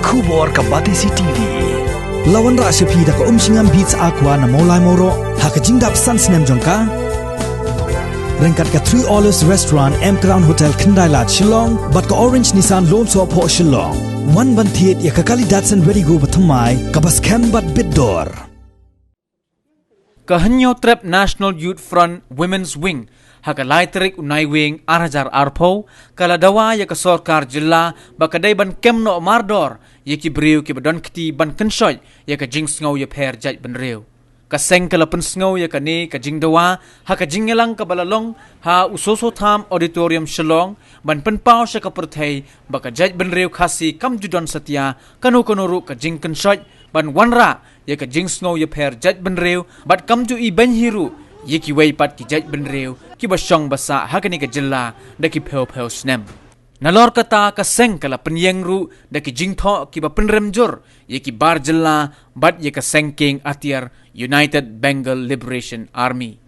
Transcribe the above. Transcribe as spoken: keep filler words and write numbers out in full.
Khubor ka Batesi T V. La wanrah sha phi da ka Umshngam Beats Aqua na Mawlai Mawroh ha ka jingdap san snem jong ka. Ryngkat ka Three Olives Restaurant, M Crown Hotel, Khyndai Lad, Shillong, bad ka Orange Nissan Lone Soh Phoh, Shillong. Wan ban thied ïa ka kali Datsun Redi-GO bathymmai kaba skhem bad bit dor. Ka Hynñiewtrep National Youth Front Women's Wing ha ka lai tarik u Naiwieng ar hajar arphew ka la dawa ïa ka sorkar jylla ba ka dei ban kem noh mardor ïa ki briew kiba don kti ban kynshoit ïa ka jingsngew ïapher jaitbynriew. Ka seng ka la pynsngew ïa kane ka jingdawa ha ka jingïalang kaba la long ha u Soso Tham Auditorium, Shillong, ban pynpaw sha ka pyrthei ba ka jaitbynriew Khasi kam ju don satia kano kano ruh ka jingkynshoit ban wanrah ïa ka jingsngew ïapher jaitbynriew bad kam ju ibeiñ hi ruh ïa kiwei pat ki jaitbynriew kiba shong ba sah ha kane ka jylla da ki phew phew snem. Nalor kata, ka seng ka la pynïeng ruh da ki jingthoh kiba pynrem jur ïa ki bar jylla bad ïa ka seng kieng atiar United Bengal Liberation Army.